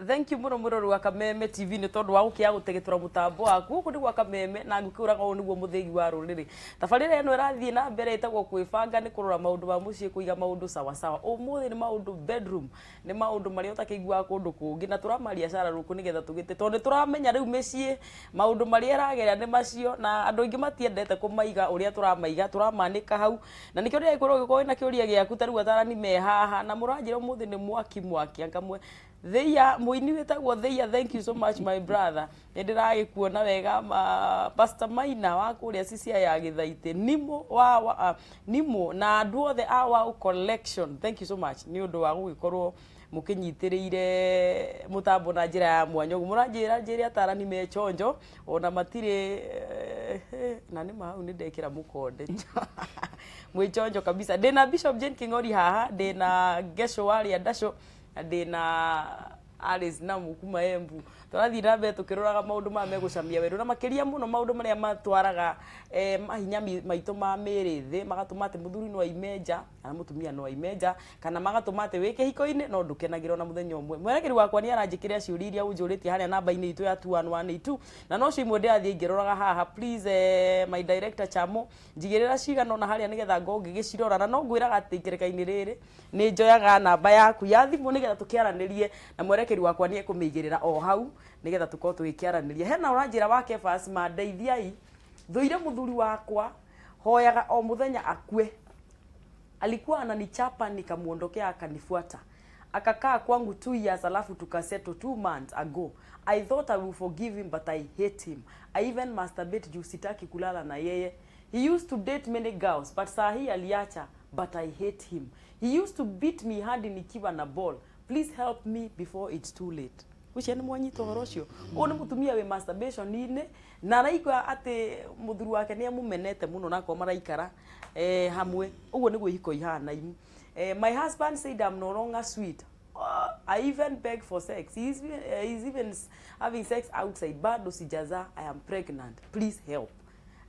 Thank you muno mwirori wa Kameme TV nĩ tondũ wa gũkĩa gũtegetura mũtambo waku. Gũkũ nĩ gwa Kameme na ngĩkwĩraga ũũ nĩguo mũthĩgi wa rũrĩrĩ. Tabarĩra ĩno ĩrathiĩ na mbere ĩtagwo Kwĩbanga, nĩ kũrora maũndũ ma mũciĩ, kũiga maũndũ sawa sawa. Ũmũthĩ nĩ maũndũ bedroom, nĩ maũndũ marĩa ũtakĩiguaga kũndũ kũngĩ, na tũramaria cara rũkũ nĩgetha tũgĩte, tondũ nĩ tũramenya rĩu mĩciĩ maũndũ marĩa ĩragerera nĩ macio, na andũ aingĩ matiendete kũmaiga ũrĩa tũramaiga, tũramanĩka hau. Na nĩkĩo ndĩragĩkorwo ũgĩkorwo wĩna kĩũria gĩaku ta rĩu atarani me haha na mũranjĩra ũmũthĩ nĩ mwaki mwaki anga Theia mũini wĩtagwo Theia. Thank you so much, my brother, nĩ ndĩragĩkuona wega. Ma, Pastor Maina wa kũrĩa Cisia ya Gĩthaitĩ, Nimo wa Nimo na andũ othe a Wow Collection, thank you so much nĩ ũndũ wa gũgĩkorwo mũkĩnyitĩrĩire mũtambo na njĩra ya mwanya. Ũguo mũranjĩra njĩre atarani me chonjo ona matirĩ na nĩ ma hau nĩ ndekĩra mũkonde mwĩ chonjo kabisa. Ndĩna Bishop Jane King'ori haha, ndĩna Gesho warĩa Ndaco, na ndĩna Alice Namu kuma Embu. Tũrathiĩ na mbere tũkĩroraga maũndũ maya megũcamia werũ, na makĩria mũno maũndũ marĩa matwaraga mahinya maitũ ma mĩĩrĩ thĩ, magatũma atĩ mũthuri no aime nja kana mũtumia no aime nja, kana magatũma atĩ wĩ kĩhiko-inĩ no ndũkenagĩra ona mũthenya ũmwe. Mwerekeri wakwa nĩ aranjĩkĩra ciũria iria ũnjũrĩtie harĩa namba-inĩ itũ ya 21182, na no cio imwe ndĩrathiĩ ngĩroraga haha. Please, my director Chamo, njigĩrĩra cigana ona harĩa nĩgetha ngorwo ngĩgĩcirora. Na no ngwĩraga atĩ ikereka-inĩ rĩrĩ nĩ njoyaga namba yaku ya thimũ nĩgetha tũkĩaranĩrie, na mwerekeri wakwa nĩ ekũmĩigĩrĩra o hau nĩgetha tũkorwo tũgĩkĩaranĩria. Hena ũranjĩra wa Kefas, mandeithiai, thũire mũthuri wakwa, hoyaga o mũthenya akue. Alikuwa ananichapa, nikamuondokea, akanifuata, akakaa kwangu 2 years, alafu tukasettle 2 months ago. I thought I will forgive him, but I hate him. I even masturbate juu sitaki kulala na yeye. He used to date many girls, but saa hii aliacha, but I hate him. He used to beat me hadi nikiwa na ball. Please help me before it's too late. Ucio nĩ mwanyita ũhoro ũcio. Ũyũ nĩ mũtumia wĩ masturbation-inĩ na araigua atĩ mũthuri wake nĩ amũmenete mũno, na akorwo maraikara hamwe. Ũguo nĩguo ihiko ihana. My husband said I'm no longer sweet. I even beg for sex. He's even having sex outside. Bado sijazaa. I am pregnant. Please help.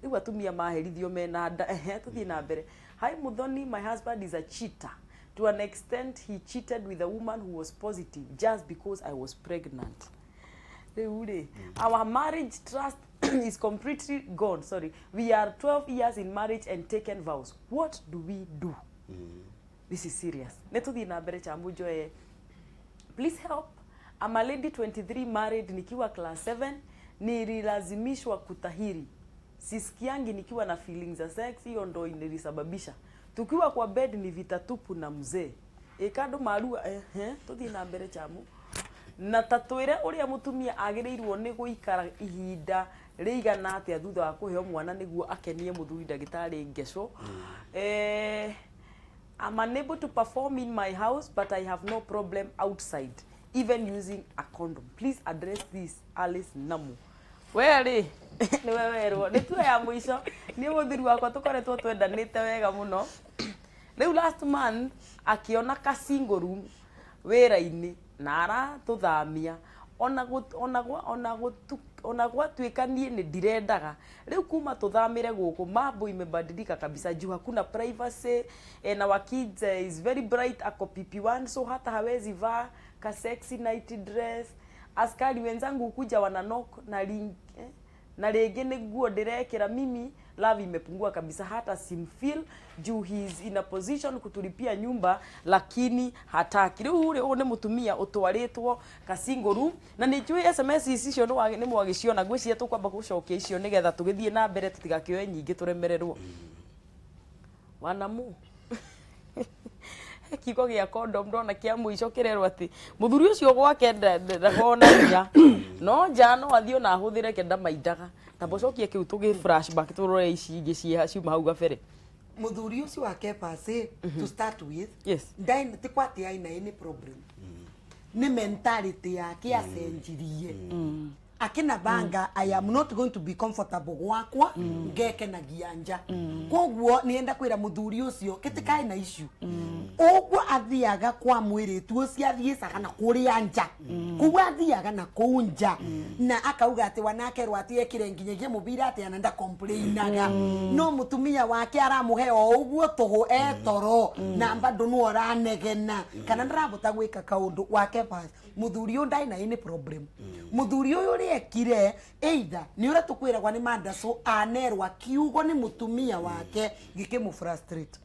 Rĩu atumia maherithio mena nda. Ehe, tũthiĩ na mbere. Hi Muthoni, my husband is a cheater. To an extent he cheated with a woman who was positive just because I was pregnant. Rĩu rĩ, our marriage trust is completely gone. Sorry. We are 12 years in marriage and taken vows. What do we do? This is serious. Nĩ tũthiĩ na mbere. Chambu Joe, please help. I'm a lady 23, married nikiwa class 7. Nililazimishwa kutahiri. Sisikiangi nikiwa na feelings za sex, hiyo ndo ilinisababisha. Tukiwa kwa bed ni vita tupu na mzee. Ĩkandũ marua. Tũthiĩ na mbere. Chamu, na ta twĩre ũrĩa mũtumia agĩrĩirwo nĩ gũikara ihinda rĩigana atĩa thutha wa kũheo mwana nĩguo akenie mũthuri. Ndagĩtarĩ Ngeco, I'm unable to perform in my house, but I have no problem outside, even using a condom. Please address this. Alice Namu. We rĩ, nĩwe werwo nĩ tuo ya mũico. Niĩ mũthuri wakwa tũkoretwo twendanĩte wega mũno. Rĩu last month akĩona ka single room wĩra-inĩ na aratũthamia ona ona gwatuĩka niĩ nĩ ndirendaga. Rĩu kuma tũthamĩre gũkũ, mambo imebadilika kabisa juu hakuna privacy, and our kids is very bright, ako PP1, so hata hawezi vaa ka sexy night dress. Askari wenzangu kuja wananok na na rĩngĩ nĩ nguo ndĩrekĩra. Mimi love imepungua kabisa, hata simfeel juu he is in a position kutulipia nyumba lakini hataki. Rĩu rĩ, ũyũ nĩ mũtumia ũtwarĩtwo ka single room, na nĩ njũĩ SMS icio nĩ mwagĩciona. Ngwĩciria tũkwamba gũcokia icio nĩgetha tũgĩthiĩ na mbere, tũtigakĩoe nyingĩ tũremererwo. Wanamu kiugo gĩa condom ndona kĩa mũico kĩrerwo atĩ mũthuri ũcio gwake ndakoragwo na hinya, no nja no athiĩ ona ahũthĩre ke ndamaindaga. Tamba ũcokie kĩu, tũgĩ flashback tũrore ici ingĩ ciĩ ciuma hau gabere. Muthuri ucio wa Kephas, to start with, ndaĩ ti kwati aina any problem, nĩ mentality yake acenjirie akina banga, "I am not going to be comfortable gwakwa, ngekenagia nja." Koguo nienda kwira muthuri ucio kitikae na issue. Ũguo athiaga kwa mwĩrĩtu ũcio athiĩcaga na kũrĩa nja, koguo athiaga na kũu nja na akauga atĩ wanakerwo atĩ ekire nginyagia mũbira atĩ ana ndacomplainaga, no mũtumia wake aramũhe o ũguo tũhũ etoro na bado no aranegena kana ndarabota gwĩka kaũndũ wake. Bas, mũthuri ũyũ ndarĩ na any problem. Mũthuri ũyũ ũrĩa ekire, either nĩ ũrĩa tũkwĩragwa nĩ mandaco anerwa kiugo nĩ mũtumia wake gĩkĩmũ frustrate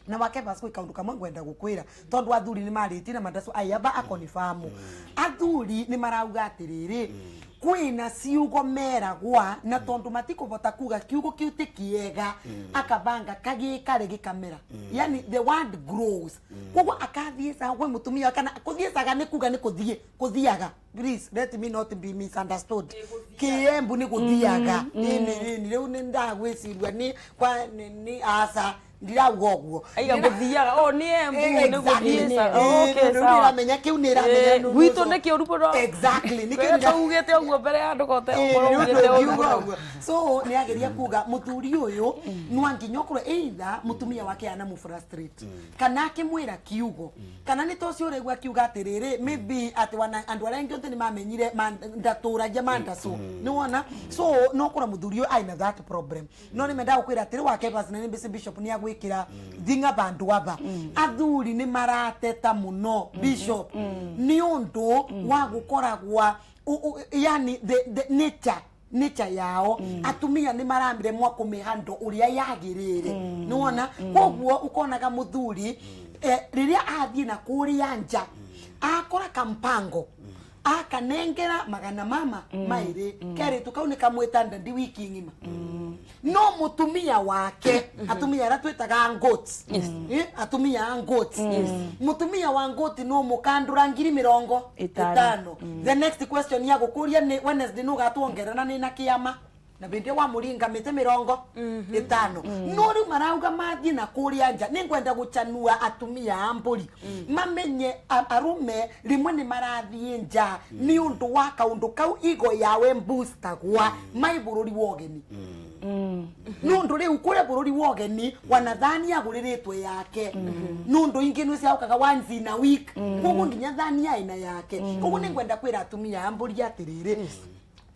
na wake. Bas, gwĩ kaũndũ kamwe ngwenda gũkwĩra, tondũ athuri nĩ marĩtie na mandaco ayaba akonifamu. Athuri nĩ marauga atĩrĩrĩ, kwĩna ciugo meragwa na tondũ matikũbota kuga kiugo kĩu ti kĩega, akabanga kagĩkare gĩkamera, yani the word grows. Koguo akathiĩ sawa gwĩ mũtumia kana kũthiĩ saga nĩ kuga nĩ kũthiĩ kũthiaga. Please let me not be misunderstood. Kĩembu nĩ gũthiaga. Ĩni ĩni, rĩu nĩ ndagwĩciria nĩ kwa nĩ aca ndirauga ũguo. Aiga gũthiaga o nĩ Embu nĩ gũthiĩ okay, Rĩu sawa. nĩramenya kĩu nĩramenya. Gwitũ nĩ kĩũru mũno. Exactly, nĩkĩo. Kwĩra tũugĩte ũguo mbere ya andũ kote ũkorwo ugĩte ũguo. Ũguo so nĩ ageria kuga mũthuri ũyũ no nginya ũkorwo either mũtumia wake ana frustrate kana akĩmwĩra kiugo kana nĩ tocio ũraigua akiuga atĩrĩrĩ, maybe atĩ wana andũ arĩa angĩ othe nĩ mamenyire ndatũragia mandaco nĩ wona. So no ũkorwo mũthuri ũyũ aina that problem, no nĩ mendaga gũkwĩra atĩrĩ wake bas, na nĩ bishop nĩ agwĩkĩra thinga bandũ aba. Athuri nĩ marateta mũno, bishop, nĩ ũndũ wa gũkoragwa yani the nature yao. Atumia nĩ maramĩremwa kũmĩhandle ũrĩa yagĩrĩire, nĩwona? Koguo ũkonaga mũthuri rĩrĩa athiĩ na kũrĩa nja akora kampango akanengera magana mama maĩrĩ kerĩtu kau nĩ kamwĩta ndandi wiki ng'ima, no mũtumia wake, atumia arĩa twĩtaga goats, atumia a goats, mũtumia wa ngoti no mũkandũra 50,000 Ĩtano. Ĩtano. The next question ya gũkũria nĩ Wednesday nũ gatuongerera nĩ na kĩama na bĩndĩ wa mũringa mĩtĩ 50. No rĩu marauga mathiĩ na kũrĩa nja. Nĩ ngwenda gũcanua atumia a mbũri mamenye arũme rĩmwe nĩ marathiĩ nja nĩ ũndũ wa kaũndũ kau igo yawe boostagwa mai bũrũri wa ũgeni, nĩ ũndũ rĩu kũrĩa bũrũri wa ũgeni wanathani agũrĩrĩtwe yake, nĩ ũndũ ingĩ nĩ ciaũkaga once in a week, koguo nginya thani aina yake. Koguo nĩ ngwenda kwĩra atumia a mbũri atĩrĩrĩ,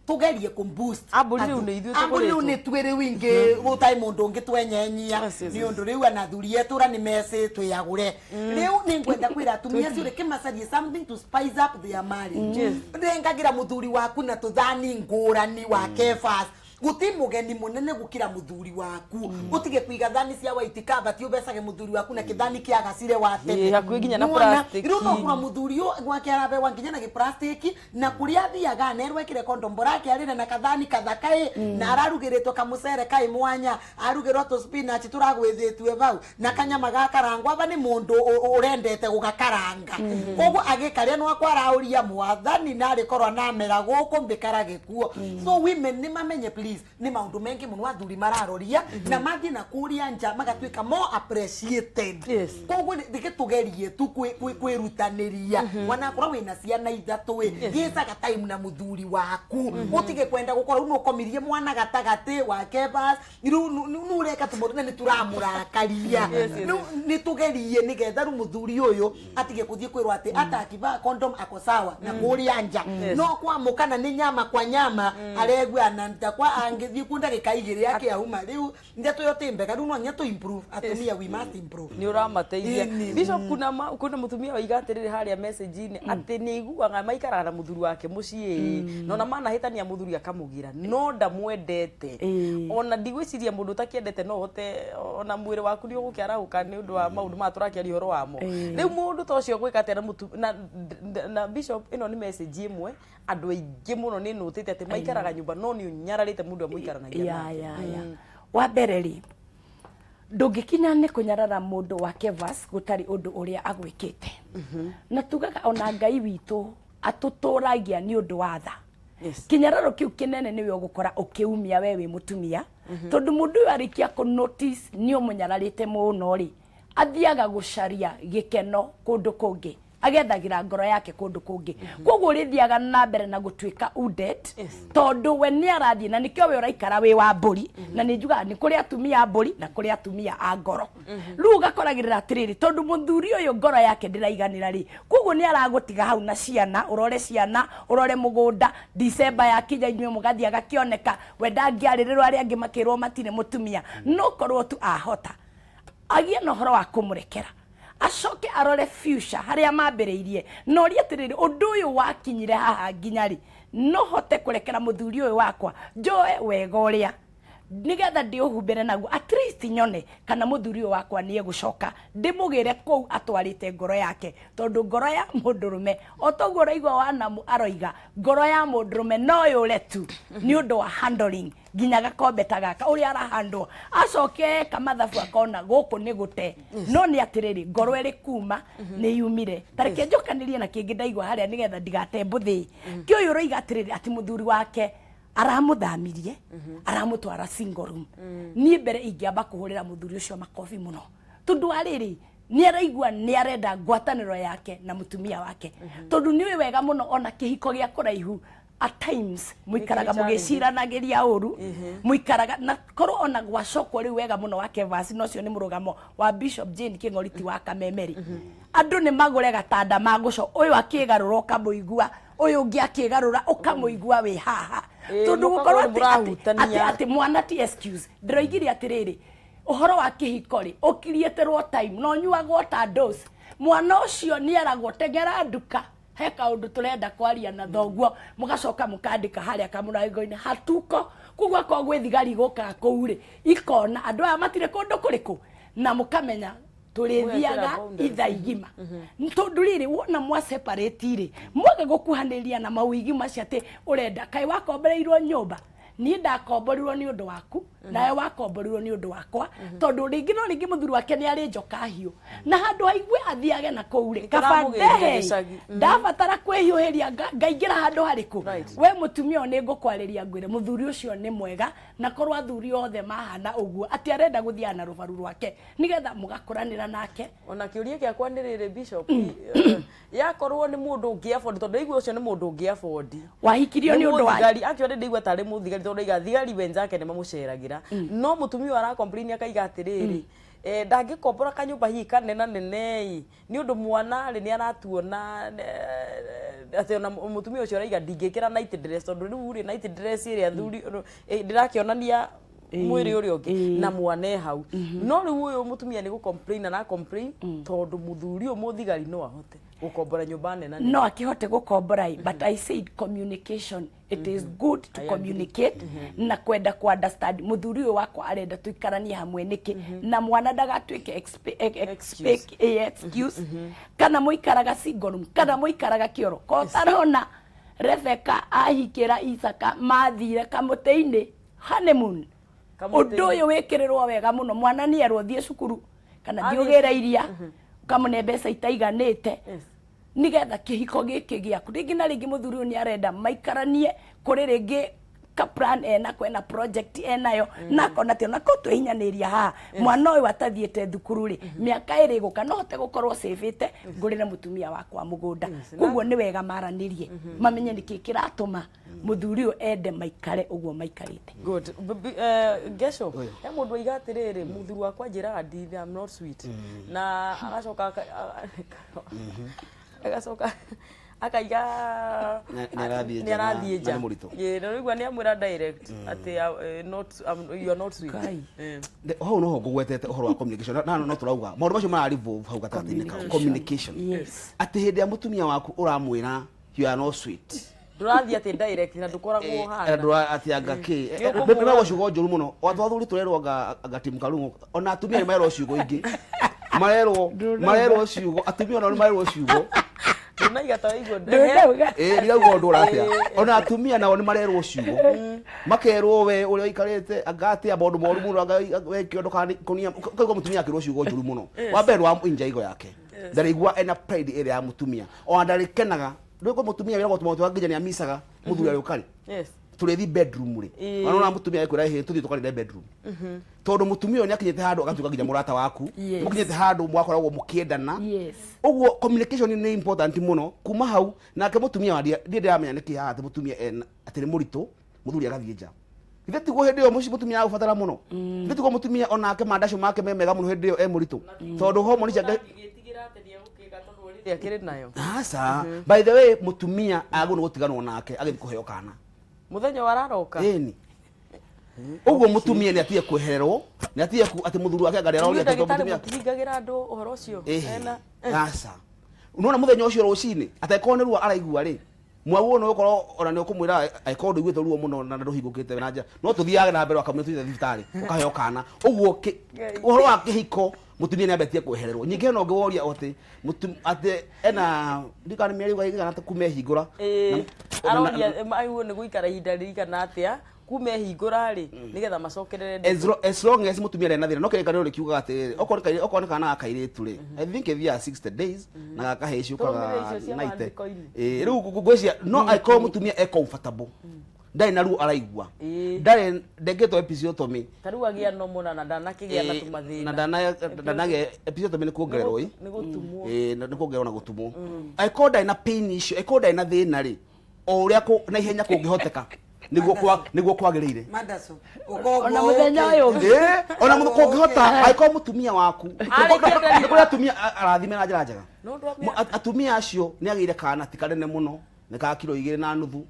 tugerie kũmboost. A mbũri rĩu nĩ ithuĩ. A mbũri rĩu nĩ twĩ rĩu ingĩ gũtarĩ mũndũ ũngĩ twenyenya. Nĩ ũndũ rĩu ana athuri etũra nĩ mecĩ twĩagũre. Rĩu nĩ ngwenda kwĩra atumia acio rĩkĩ macarie something to spice up their marriage. Rengagĩra mũthuri waku na tũthani ngũrani wa kefas. Guti mugeni munene gukira muthuri waku. Utige kuiga thani cia white cover, ti ubecage muthuri waku na kithani kia gacire wa tene. Ĩ, hakuhĩ nginya na Nĩwona? plastic. Rĩu no kura muthuri ũyũ gwake arabewa nginya na gĩplastiki na kũrĩa athiaga nerwo ekĩre condom borake arĩre na kathani kathaka ĩ na ararugĩrĩtwo kamũcere kaĩ mwanya, arugĩrwo tũ spinach tũragwĩthĩtue vau na kanyama gakarangwo aba nĩ mũndũ ũrendete gũgakaranga. Koguo agĩkarĩa no akwa araũria mwathani narĩ korwo namera gũkũ mbĩkara gĩkuo. So women nĩ mamenye, please, nĩ maũndũ maingĩ mũno athuri mararoria na mathiĩ na kũrĩa nja magatuĩka more appreciated. Koguo rĩngĩ tũgerie tu kwĩrutanĩria wanakorwo wĩna ciana ithatũ ĩ gĩcaga time na mũthuri waku, ũtige kwenda gũkorwo rĩu nĩũkomirie mwana gatagatĩ wake bas rĩu nĩũreka tũmaũndũ na nĩtũramũrakaria. Rĩu nĩtũgerie nĩgetha rĩu mũthuri ũyũ atige kũthiĩ kwĩrwo atĩ atakivaa condom ako sawa na kũrĩa nja, no kwamũkana nĩ nyama kwa nyama aregua na ntakwa angĩthiĩ ku ndagĩka igĩrĩ akĩauma. Rĩu ndeto ĩyo ti mbega. Rĩu no nginya tũ improve. Atumia, we must improve. Nä å ramateithia. Ĩni. Bishop, kuna mutumia waiga atiriri haria message-inĩ atĩ nĩ aiguaga maikaraga na mũthuri wake mũciĩ na ona manahĩtania mũthuri akamũgira no ndamwendete. Ona ndigwĩciria mũndũ ũtakĩendete no hote ona mwĩrĩ waku nĩ ũgũkĩarahũka nĩ ũndũ wa maũndũ maya tũrakĩaria ũhoro wamo. Rĩu mũndũ ta ũcio gwĩka atĩa na na bishop, ĩno nĩ message ĩmwe andũ aingĩ mũno nĩ nũtĩte atĩ maikaraga nyũmba no nĩ ũnyararĩte mũndũ amũikaranagia nake. Ya, wa mbere rĩ, ndũngĩkinya nĩ kũnyarara mũndũ wa kevas gũtarĩ ũndũ ũrĩa agwĩkĩte, na tugaga ona Ngai witũ atũtũragia nĩ ũndũ wa tha. Kĩnyararo kĩu kĩnene nĩwe ũgũkora ũkĩumia we wĩ mũtumia, tondũ mũndũ ũyũ arĩkia kũ notice nĩ ũmũnyararĩte mũno rĩ, athiaga gũcaria gĩkeno kũndũ kũngĩ. Agethagĩra ngoro yake kũndũ kũngĩ. Koguo ũrĩthiaga na mbere na gũtuĩka udet, tondũ we nĩ arathiĩ na nĩkĩo we ũraikara wĩ wa mbũri. Na nĩ njugaga nĩ kũrĩ atumia a mbũri na kũrĩ atumia a ngoro. Rĩu ũgakoragĩrĩra atĩrĩrĩ, tondũ mũthuri ũyũ ngoro yake ndĩraiganĩra rĩ, koguo nĩ aragũtiga hau na ciana, ũrore ciana, ũrore mũgũnda. December yakinya inyuĩ mũgathiĩ agakĩoneka, we ndangĩarĩrĩrwo, arĩa angĩ makĩrwo matirĩ mũtumia. No korwo tu ahota agie na ũhoro wa kũmũrekera, acoke arore future harĩa mambĩrĩirie, na ũrie atĩrĩrĩ, ũndũ ũyũ wakinyire haha nginya rĩ, no hote kũrekera mũthuri ũyũ wakwa, njoe wega ũrĩa nigetha ndĩũhumbĩre naguo, at least nyone kana mũthuri ũyũ wakwa nĩ egũcoka, ndĩmũgĩre kũu atwarĩte ngoro yake. Tondũ ngoro ya mũndũrũme, o toguo ũraigua wanamu aroiga, ngoro ya mũndũrũme no yũre tu nĩ ũndũ wa handling nginya gakombe ta gaka ũrĩa arahandwo, acoke eka mathabu akona gũkũ nĩ gũte. No nĩ atĩrĩrĩ, ngoro ĩrĩ kuma nĩ yumire. Ta reke njokanĩrie na kĩngĩ ndaigua harĩa nĩgetha ndigate mbũthĩ. Kĩ ũyũ ũroiga atĩrĩrĩ, atĩ mũthuri wake aramũthamirie, aramũtwara single room. Niĩ mbere ingĩamba kũhũrĩra mũthuri ũcio makobi mũno, tondũ wa rĩrĩ, nĩ araigua nĩ arenda ngwatanĩro yake na mũtumia wake, tondũ nĩ ũĩ wega mũno ona kĩhiko gĩa kũraihu at times mũikaraga mũgĩciranagĩria ũru, mũikaraga na korwo ona gwacokwo rĩu wega mũno wake vasi. Na ũcio nĩ mũrũgamo wa Bishop Jane Kĩng'oriti wa Kamemeri. Andũ nĩ magũre gatanda magũco, ũyũ akĩgarũra ũkamũigua, ũyũ ũngĩ akĩgarũra ũkamũigua wĩ haha, tondũ mũkakorwo gũkorwo atĩ- mũrahutania. Atĩ mwana ti excuse. Ndĩroigire atĩrĩrĩ, ũhoro wa kĩhiko rĩ, ũkiriĩtĩrwo time na ũnyuagwo ta dose. Mwana ũcio nĩ eragwo teng'era nduka, he kaũndũ tũrenda kwaria na thoguo, mũgacoka mũkandĩka harĩa kamũrango-inĩ hatuko. Koguo akorwo gwĩ thigari gũkaga kũu rĩ, ikona andũ aya matirĩ kũndũ kũrĩkũ, na mũkamenya tũrĩthiaga Mũgekĩra boundaries. ithaa igima. Tondũ rĩrĩ, wona mwa separate rĩ, mwaga gũkuhanĩrĩria na mawĩigi macio atĩ ũrenda kaĩ wakomboreirwo nyũmba, niĩ ndakomborirwo nĩ ũndũ waku, nawe wakomborirwo nĩ ũndũ wakwa. Tondũ rĩngĩ no rĩngĩ mũthuri wake nĩ arĩ njoka hiũ, na handũ aigue athiage na kũu rĩ, kaba Nĩkĩramũgĩrire ndehe gĩcagi. Ndabatara kwĩhiũhĩria ngaingĩra handũ harĩkũ. We mũtumia ũyũ, nĩ ngũkwarĩria ngwĩre mũthuri ũcio nĩ mwega, na korwo athuri othe mahana ũguo atĩ arenda gũthiaga na rũbaru rwake nĩgetha mũgakũranĩra nake. Ona kĩũria gĩakwa nĩ rĩrĩ, Bishop, yakorwo nĩ mũndũ ũngĩ afford, tondũ ndaigua ũcio nĩ mũndũ ũngĩ afford. Wahikirio nĩ ũndũ wa Mũthigari actually, ndaigua tarĩ mũthigari, tondũ ndaiga thigari wenzake nĩ mamũceragĩra. No mũtumia ũyũ ara complain akaiga atĩrĩrĩ, ndangĩkombora kanyũmba hihi kanena nene ĩ, nĩ ũndũ mwana rĩ nĩ aratuona, atĩ ona mũtumia ũcio araiga ndingĩkĩra night dress, tondũ rĩu rĩ night dress ĩrĩa thuri ndĩrakĩonania mwĩrĩ ũrĩa ũngĩ na mwana e hau. No rĩu ũyũ mũtumia nĩ gũ complain ara complain tondũ mũthuri ũyũ mũthigari no ahote gũkombora nyũmba nene nene. No akihote gũkombora ĩ, but I said communication, it is good to I agree. communicate na kwenda ku understand mũthuri ũyũ wakwa arenda tũikaranie hamwe nĩkĩ, na mwana ndagatuĩke Excuse. excuse, kana mũikaraga single room kana mũikaraga kĩoro. Ko tarona Rebecca ahikĩra Isaka mathire kamũtĩ-inĩ honeymoon. Kamũtĩ-inĩ. Ũndũ ũyũ wĩkĩrĩrwo wega mũno, mwana nĩ erwo thiĩ cukuru kana thiĩ Athiĩ ũgĩre iria, ũkamũne mbeca itaiganĩte, nigetha kĩhiko gĩkĩ gĩaku rĩngĩ na rĩngĩ. Mũthuri ũyũ nĩ arenda maikaranie kũrĩ rĩngĩ ka plan enako, ena project enayo, na akona atĩ ona ko twĩhinyanĩria haha, mwana ũyũ atathiĩte thukuru rĩ, mĩaka ĩrĩ gũka no hote gũkorwo cĩbĩte ngũrĩre mũtumia wakwa mũgũnda. Koguo nĩ wega maranĩrie, mamenye nĩkĩ kĩratũma mũthuri ũyũ ende maikare ũguo maikarĩte. Good. Gesho, he mũndũ aiga atĩrĩrĩ, mũthuri wakwa njĩraga ndi I'm not sweet, na agacoka agacoka akaiga Nĩ arathiĩ nja nĩ arathiĩ nja na nĩ mũritũ. Ĩĩ, na rĩu nĩ amwĩra direct atĩ not you are not sweet. Ngai. Hau noho ngũgwetete ũhoro wa communication, na no tũrauga maũndũ macio mara revolve hau gatagatĩ-inĩ kau, communication. Atĩ hĩndĩ ya mũtumia waku ũramwĩra you are not sweet, Ndũrathiĩ atĩ direct na ndũkoragwo hana. Ndũra atĩ anga kĩ Nĩ ũkũmũra. nĩmerwo ciugo njũru mũno. Watũ athuri tũrerwo anga timu karung'o, ona atumia nĩ marerwo ciugo ingĩ, marerwo ciugo, atumia onao nĩ marerwo ciugo. Ndũnaiga ta waigua. Ndũnauga. Ĩ ndirauga ũndũ ũratia, ona atumia nao nĩ marerwo ciugo, makerwo we ũrĩa ũikarĩte anga atĩa, maũndũ moru mũno, anga we kĩondo kũnia ũkaigua mũtumia akĩrwo ciugo njũru mũno. Wa mbere wa inja igo yake ndarĩigua ena pride ĩrĩa ya mũtumia, ona ndarĩkenaga. Rĩu kwĩ mũtumia wĩragwo tũmaũndũ twa nginya nĩ amicaga mũthuri arĩ ũkarĩ. tũrĩthi bedroom rĩ, Ĩĩ. ona mũtumia ekwĩra hĩ tũthiĩ tũkarĩre bedroom, tondũ mũtumia ũyũ nĩakinyĩte handũ agatuĩka nginya mũrata waku. Yes. Mũkinyĩte handũ mwakoragwo mũkĩendana. Yes. Ũguo communication nĩ important mũno. Kuma hau nake mũtumia wa ndiĩ ndĩramenya nĩkĩ haha atĩ mũtumia ena atĩ nĩ mũritũ, mũthuri agathiĩ nja. Ithe tiguo hĩndĩ ĩyo mũciĩ mũtumia agũbatara mũno? Ithe tiguo mũtumia onake mandacio make me mega mũno hĩndĩ ĩyo e mũritũ, tondũ homoni ciake? Ndangĩgĩtigĩra atĩ nĩegũkĩga tondũ already akĩrĩ nayo. Aca, by the way, mũtumia agũrwo nĩ gũtiganwo nake agĩthiĩ kũheo kana. Mũthenya ũyũ araroka. Ĩni, ũguo mũtumia nĩ atige kwehererwo, nĩ atige atĩ mũthuri wake anga Inyuĩ nĩaroria tondũ ndagĩtarĩ mũtumia mũtihingagĩra andũ ũhoro ũcio ena aca, nona mũthenya ũcio rũcinĩ atangĩkorwo nĩ ruo araigua rĩ, mwaguo nĩ ũkorwo ona nĩ ũkũmwĩra angĩkorwo ndũiguĩte ruo mũno na ndũhingũkĩte na njĩra no tũthiage na mbere wakamwĩra tũthiĩ thibitarĩ ũkaheo kana. Ũguo ũhoro wa kĩhiko, mũtumia nĩ ambetie kwehererwo. Ningĩ hena ũngĩ woria atĩ atĩ ena ndikana mĩeri ĩigana kuma ehingũra. Ĩĩ, aroria aiguo nĩ gũikara ihinda rĩigana atĩa kuma ehingũra rĩ nĩgetha macokerere ndeto. As long as mũtumia ndarĩ na thĩna, no kĩrĩkanĩro rĩkiugaga atĩrĩrĩ, okorwo nĩ kana ga kairĩtu rĩ, I think ĩthiaga 60 days na gakahĩci Tũrũmĩrĩre ũkaga icio cia 90. maandĩko-inĩ. Ĩĩ, rĩu ngwĩciria no angĩkorwo mũtumia e comfortable, ndarĩ na ruo araigua, ndarĩ ndekĩtwo episiotomy. Ta rĩu agĩa nomo na ndanakĩgĩa na tũmathĩna. Na ndanagĩa episiotomy nĩ kuongererwo ĩ. Nĩ gũtumwo. Ĩĩ, nĩ kuongererwo na gũtumwo. Angĩkorwo ndarĩ na pain icio, angĩkorwo ndarĩ na thĩna rĩ, o ũrĩa na ihenya kũngĩhoteka nĩguo nĩguo kwagĩrĩire. Mandaco. Ona mũthenya ũyũ ũngĩ. Ĩĩ, ona mũndũ kũngĩhota angĩkorwo mũtumia waku Arĩkia nĩ kũrĩ atumia arathime na njĩra njega. No ũndũ wa Atumia acio nĩ agĩire kana ti kanene mũno, nĩ ka kiro 2.5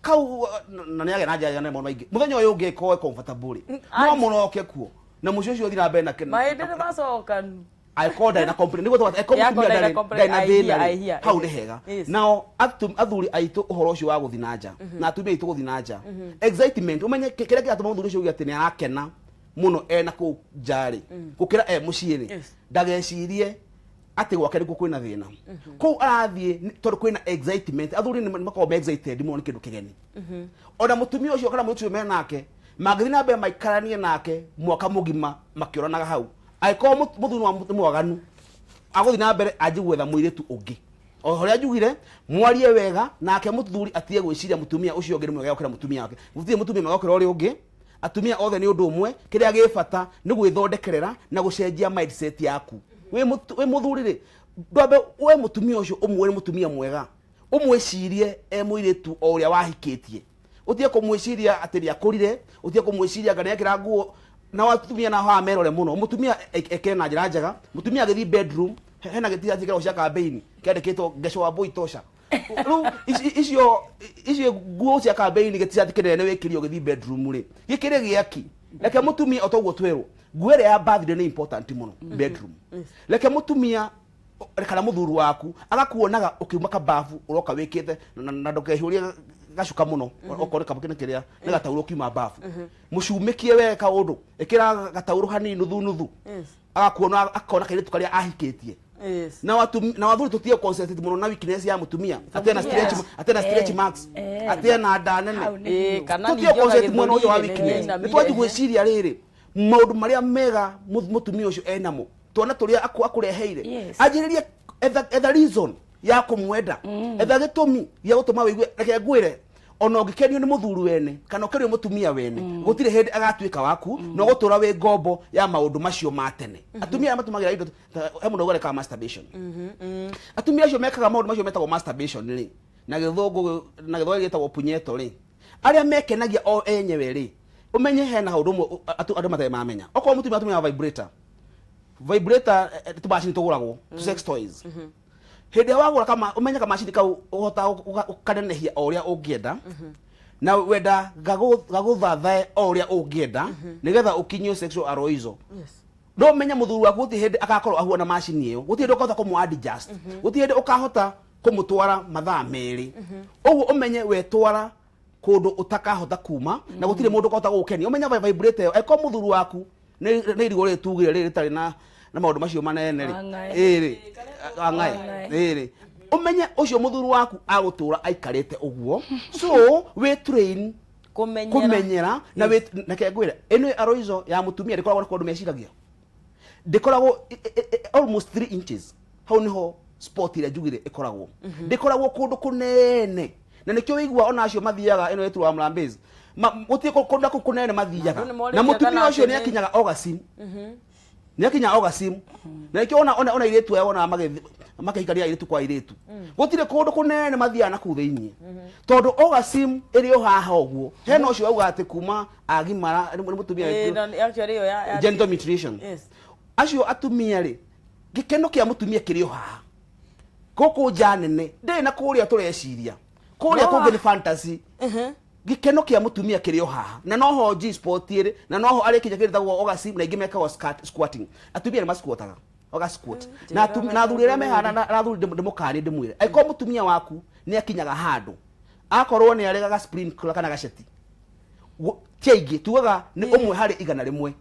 kau, na nĩ agĩa na njĩra njega na maũndũ maingĩ. Mũthenya ũyũ ũngĩ ĩkorwo e comfortable rĩ, no mũnoke kuo na mũciĩ ũcio ũthiĩ na mbere na Mahĩndĩ nĩ macokanu. Angĩkorwo ndarĩ na complaint, nĩguo tũgata angĩkorwo Yeah, mũtumia ndarĩ na ndarĩ complaint, ndarĩ na I hear, thĩna I rĩ, hear. hau nĩ hega. Yes. Nao athuri aitũ, ũhoro ũcio wa gũthiĩ na nja na atumia aitũ gũthiĩ na nja, excitement, ũmenye kĩrĩa kĩratũma mũthuri ũcio uge atĩ nĩ arakena mũno ena kũu nja rĩ gũkĩra e mũciĩ rĩ, ndagecirie atĩ gwake nĩkuo kwĩna thĩna. Kũu arathiĩ tondũ kwĩna excitement. Athuri nĩ makoragwo me excited mũno nĩ kĩndũ kĩgeni. Ona mũtumia ũcio kana mũtumia ũcio menake mangĩthiĩ na mbere maikaranie nake mwaka mũgima makĩoranaga hau, angĩkorwo mũthuri nĩ mwaganu, agũthiĩ na mbere anjie gwetha mũirĩtu ũngĩ. O ũrĩa njugire, mwarie wega nake mũthuri atige gwĩciria mũtumia ũcio ũngĩ nĩ mwega gũkĩra mũtumia wake. Gũtirĩ mũtumia mwega gũkĩra ũrĩa ũngĩ, atumia othe nĩ ũndũ ũmwe. Kĩrĩa gĩ bata nĩ gwĩthondekerera na gũcenjia mindset yaku. Wĩ mũthuri rĩ, ndwambe we mũtumia ũcio ũmwĩre mũtumia mwega, ũmwĩcirie e mũirĩtu o ũrĩa wahikĩtie, ũtige kũmwĩciria atĩ nĩ akũrire, ũtige kũmwĩciria anga nĩekĩra nguo. Na atumia nao haha merore mũno, mũtumia eke na njĩra njega. Mũtumia agĩthiĩ bedroom, hena gĩtira kĩragwo cia campaign kĩandĩkĩtwo "Ngeco wa mbũi tosha". Rĩu icio nguo cia campaign, gĩtira kĩnene wĩkĩrie ũgĩthiĩ bedroom rĩ, gĩkĩrĩ gĩaki. Reke mũtumia o toguo twerwo, nguo ĩrĩa ya birthday nĩ important mũno bedroom. Reke mũtumia kana mũthuri waku agakuonaga ũkiuma kababu ũroka wĩkĩte na ndũkehiũrie gacuka mũno, okorwo nĩ kamũkĩ nĩ kĩrĩa nĩ gataurũ ũkiuma babu, mũcumĩkie wega kaũndũ, ĩkĩra gataurũ hanini nuthu nuthu. Agakuona, akona kairĩtu karĩa ahikĩtie. Na na wathuri tũtige concentrate mũno na weakness ya mũtumia, atĩ ena stretch, atĩ ena stretch marks, atĩ ena nda nene. Hau nĩ Ĩĩ, biũ. kana Tũtige ningĩ ona concentrate mwena ũcio wa gĩthũri-rĩ, weakness. nĩ Nĩ twanji kĩinamire. gwĩciria rĩrĩ maũndũ marĩa mega mũtumia ũcio enamo, twana tũrĩa akũreheire. Anjĩrĩrie etha reason ya kũmwenda, etha gĩtũmi gĩa gũtũma wĩigue. Reke ngwĩre, ona ũngĩkenio nĩ mũthuri wene kana ũkenio nĩ mũtumia wene, gũtirĩ hĩndĩ agatuĩka waku na ũgũtũra wĩ ngombo ya maũndũ macio ma tene. Atumia arĩa matũmagĩra indo he mũndũ auga masturbation, atumia acio mekaga maũndũ macio metagwo masturbation rĩ, na gĩthũngũ na gĩthweri gĩtagwo punyeto rĩ, arĩa mekenagia o enyewe rĩ, ũmenye hena ũndũ ũmwe andũ matarĩ mamenya. Okorwo mũtumia atũmĩraga vibrator, vibrator, tũmacini tũgũragwo tu sex toys, hĩndĩ ĩrĩa wagũra kama ũmenye kamacini kau ũhotaga ũkanenehia o ũrĩa ũngĩenda na wenda gagũthathae o ũrĩa ũngĩenda nĩgetha ũkinyio sexual arousal. No menye mũthuri waku gũtirĩ hĩndĩ agakorwo ahuana macini ĩyo, gũtirĩ hĩndĩ ũkahota kũmũ adjust, gũtirĩ hĩndĩ ũkahota kũmũtwara mathaa 2. Ũguo ũmenye wetwara kũndũ ũtakahota kuma na gũtirĩ mũndũ ũkahota gũgũkenia. Ũmenye vibrator ĩyo, angĩkorwo mũthuri waku nĩ irigũ rĩrĩ tugire rĩrĩ rĩtarĩ na maũndũ macio manene rĩ, Wang'ae. ĩrĩ wang'ae. Wang'ae. Ĩrĩ ũmenye ũcio mũthuri waku agũtũra aikarĩte ũguo, so wĩ train kũmenyera. Kũmenyera na wĩ reke ngwĩre, ĩno aroizo ya mũtumia ndĩkoragwo na kũndũ meciragia, ndĩkoragwo almost 3 inches. Hau niho spot ĩrĩa njugire ĩkoragwo, ndĩkoragwo kũndũ kũnene. Na nĩkĩo wĩigua ona acio mathiaga ĩno ĩtu wa Mlambezi. Gũtirĩ kũndũ kũu kũnene mathiaga. Na mũtumia ũcio nĩ akinyaga orgasm. Nĩ akinyaga orgasm. Na nĩkĩo ona airĩtu aya wonaga makĩhikania airĩtu kwa airĩtu. Gũtirĩ kũndũ kũnene mathiaga na kũu thĩinĩ. Tondũ orgasm ĩrĩ o haha ũguo. Hena ũcio auga atĩ kuma agimara nĩ mũtumia genital mutilation. Acio atumia rĩ gĩkeno kĩa mũtumia kĩrĩ o haha. Gũkũ nja nene ndĩrĩ na kũrĩa tũreciria. Kũrĩa kũngĩ nĩ fantasy. Gĩkeno kĩa mũtumia kĩrĩ o haha. Na noho G spot ĩrĩ, na noho arĩkinya kĩndũ gĩtagwo orgasm na ingĩ mekaga squatting. Atumia nĩ masquataga. Oga squat. Na athuri arĩa mehana na athuri ndĩmũkanie ndĩmwĩre. Angĩkorwo mũtumia waku nĩ akinyaga handũ, akorwo nĩ aregaga sprinkler kana gaceti. Ti aingĩ tugaga nĩ ũmwe harĩ 100.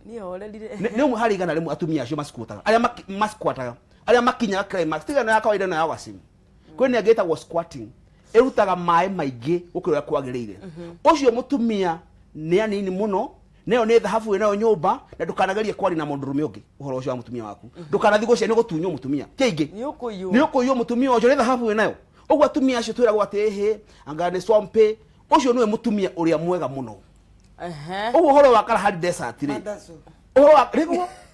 Nĩ ũmwe harĩ 100 atumia acio masquataga. Arĩa masquataga. Arĩa makinyaga climax. Tiga no ya kawaida no ya orgasm. Kwĩ nĩ angĩ ĩtagwo squatting. Ĩrutaga maĩ maingĩ gũkĩra ũrĩa kwagĩrĩire. Ũcio mũtumia nĩ anini mũno, nayo nĩ thahabu ĩnayo nyũmba, na ndũkanagerie kwaria na mũndũrũme ũngĩ ũhoro ũcio wa mũtumia waku. Ndũkanathiĩ gũcia nĩ gũtunywo mũtumia. Ti aingĩ. Nĩ ũkũiywo mũtumia ũcio nĩ thahabu ĩnayo. Ũguo atumia acio twĩragwo atĩ ĩhĩ, anga nĩ swampe. Ũcio nĩwe mũtumia ũrĩa mwega mũno. Ũguo ũhoro wa Kalahari Desert rĩ. Ũhoro wa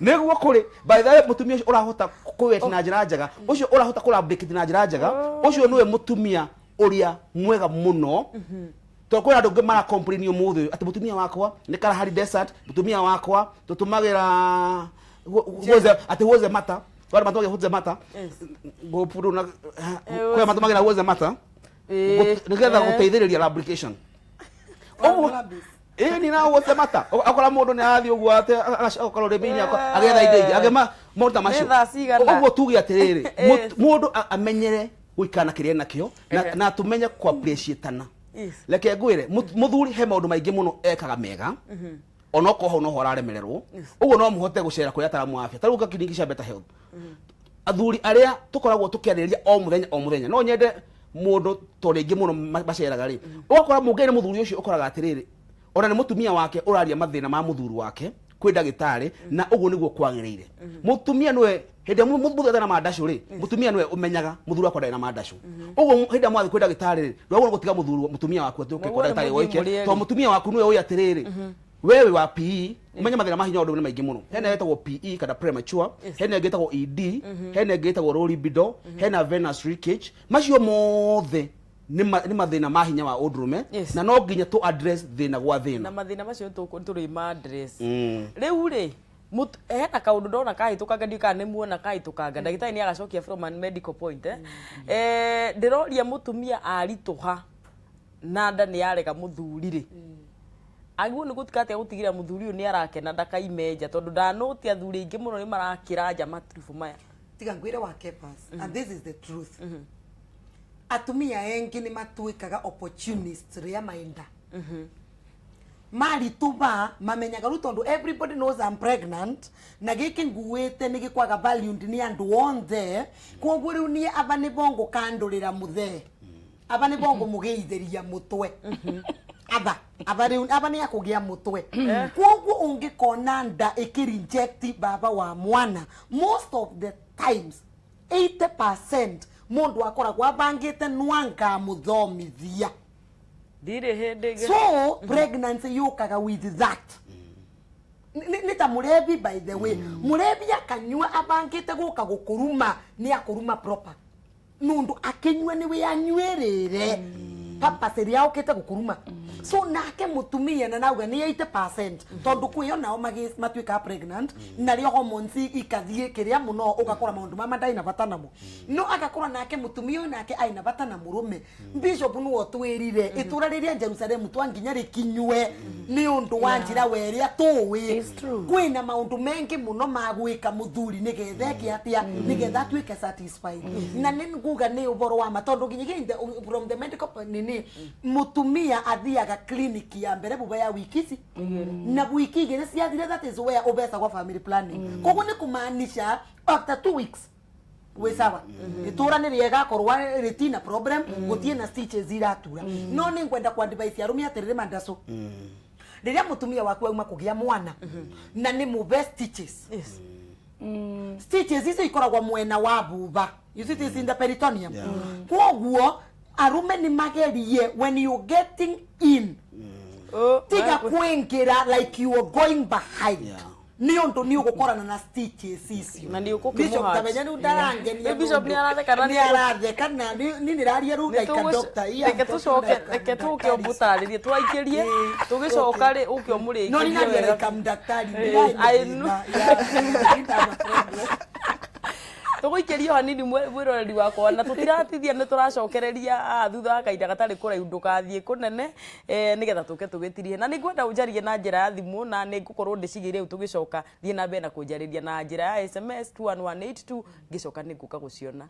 nĩguo kũrĩ. By the way mũtumia ũcio ũrahota kũwet na njĩra njega, ũcio ũrahota kũlabdicate na njĩra njega, ũcio nĩwe mũtumia ũrĩa mwega mũno. Tondũ kwĩna andũ angĩ mara complain ũmũthĩ ũyũ atĩ mũtumia wakwa nĩ Kalahari Desert, mũtumia wakwa tũtũmagĩra atĩ huoze mata. Wale matũmagĩra huoze mata. Ngũpuru na kwĩ matũmagĩra huoze mata. Nĩgetha gũteithĩrĩria lubrication. Ũguo ni na huoze mata. Akora mũndũ nĩ arathiĩ ũguo atĩ agacoka rũrĩmĩ-inĩ agetha indo ingĩ. Agema maũndũ ta macio. Ũguo tuge atĩrĩrĩ, mũndũ amenyere gũikara na kĩrĩa enakĩo na tũmenye kũ appreciate-ana. Reke ngwĩre, mũthuri he maũndũ maingĩ mũno ekaga mega. Onokorwo hau noho araremererwo. Ũguo no mũhote gũcera kũrĩ ataramu a afya. Ta rĩu clinic cia Better Health. Athuri arĩa tũkoragwo tũkĩarĩrĩria o mũthenya o mũthenya. No nyende mũndũ to rĩngĩ mũno maceraga rĩ. Ũgakora mũngĩ nĩ mũthuri ũcio ũkoraga atĩrĩrĩ, ona nĩ mũtumia wake ũraria mathĩna ma mũthuri wake kwĩ ndagĩtarĩ, na ũguo nĩguo kwagĩrĩire. Mũtumia nĩwe hĩndĩ ĩrĩa mũthuri atarĩ na mandacũ rĩ, mũtumia nĩwe ũmenyaga mũthuri wakwa ndarĩ na mandacũ. Ũguo hĩndĩ ĩrĩa mwathiĩ kwĩ ndagĩtarĩ rĩ, ndwagĩrĩirwo gũtiga mũtumia waku atĩ ũke kwa ndagĩtarĩ woike, tondũ mũtumia waku nĩwe ũĩ atĩrĩrĩ, wewe wa PE, umenye mathĩna ma hinya ũndũ nĩ maingĩ mũno. Hena ĩtagwo PE kana premature, hena ĩngĩ ĩtagwo ED, hena ĩngĩ ĩtagwo low libido, hena venous leakage. Macio mothe nĩ mathĩna ma hinya wa ũndũrũme, na no nginya tũ address thĩna gwa thĩna. Na mathĩna macio tũrĩ ma address. Rĩu rĩ, hena kaũndũ ndona kahĩtũkanga, ndiũĩ kana nĩ muona kahĩtũkanga. Ndagĩtarĩ nĩ agacokia from a medical point. Ndĩroria mũtumia aritũha na nda nĩ yarega mũthuri rĩ. Agĩrĩirwo nĩ gũtuĩka atĩa gũtigĩrĩra mũthuri ũyũ nĩ arakena ndakaime nja, tondũ ndanũti athuri aingĩ mũno nĩ marakĩra nja matiribũ maya. Tiga ngwĩre wa Kephas, and this is the truth. Atumia engi nĩ matuĩkaga opportunists rĩrĩa maenda. Maritũha mamenyaga rĩu tondũ everybody knows I'm pregnant, na gĩkĩ nguĩte nĩ gĩkwaga valued nĩ andũ othe, koguo rĩu niĩ aba nĩbo ngũkandũrĩra mũthee. Aba nĩbo ngũmũgĩithĩria mũtwe. Aba rĩu aba nĩ akũgĩa mũtwe. Koguo ũngĩkona nda ĩkĩ-reject baba wa mwana, most of the times 80% mũndũ akoragwo abangĩte nwa ngamũthomithia. Ndirĩ hĩndĩ ĩngĩ. So pregnancy yũkaga with that. Nĩ ta mũrebi, by the way. Mũrebi akanyua abangĩte gũka gũkũruma, nĩ akũruma proper. Nũndũ akĩnyua nĩwe anyuĩrĩre. Purpose ĩrĩa okĩte gũkũruma. So nake mũtumia na nauga nĩ 80% tondũ kwĩyo nao matuĩkaga pregnant, narĩo hormones ikathiĩ kĩrĩa mũno, ũgakora maũndũ mama ndarĩ na bata namo. No agakora nake mũtumia ũyũ nake arĩ na bata na mũrũme. Bishop nĩwe ũtwĩrire, itũra rĩrĩa Jerusalem twanginya rĩkinywe nĩ ũndũ wa njĩra we ĩrĩa tũĩ. It's true. Kwĩna maũndũ maingĩ mũno ma gwĩka mũthuri nĩgetha eke atĩa, nĩgetha atuĩke satisfied. Na nĩ nguga nĩ ũhoro wa ma, tondũ nginyagia from the medical point nini, mũtumia athiaga clinic ya mbere buba ya wiki ici. Na wiki igĩrĩ ciathire, that is where ũbecagwo family planning. Koguo nĩ kũmaanisha after 2 weeks wĩ sawa. Itũra nĩ rĩega korwo rĩtina problem, gũtirĩ na stitches iratura. No nĩ ngwenda kwa advise arũme atĩrĩrĩ mandacũ. Rĩrĩa mũtumia waku auma kũgĩa mwana, na nĩ mũbe stitches. Stitches icio ikoragwo mwena wa buba. You see this in the peritoneum. Koguo Arume nĩ magerie when you getting in, Oh, tiga kwingira like you are going behind. Yeah. Nĩ ũndũ nĩ ũgũkorana na stitches icio. Na nĩ ũkũkĩmũhurt. Bishop Kamenya rĩu ndarangenia. Rĩu Bishop nĩ aratheka na nĩ aratheka na ni nĩraria rĩu like a doctor. Iya, reke tũcoke, like a reke tũke daktari. ũmũtarĩrie twaikĩrie, tũgĩcoka rĩ ũke ũmũrĩkĩrie No ninaria wega. like a daktari. I know. Tũgũikĩrio hanini mwĩroreri wakwa na tũtiratithia nĩ tũracokereria thutha wa kahinda gatarĩ kũraihu ndũgathiĩ kũnene nĩgetha tũke tũgĩtirie na nĩngwenda ũnjarie na njĩra ya thimũ na nĩngũkorwo ndĩcigĩire rĩu tũgĩcoka thiĩ na mbere na kũnjarĩria na njĩra ya SMS 21182 ngĩcoka nĩngũka gũciona.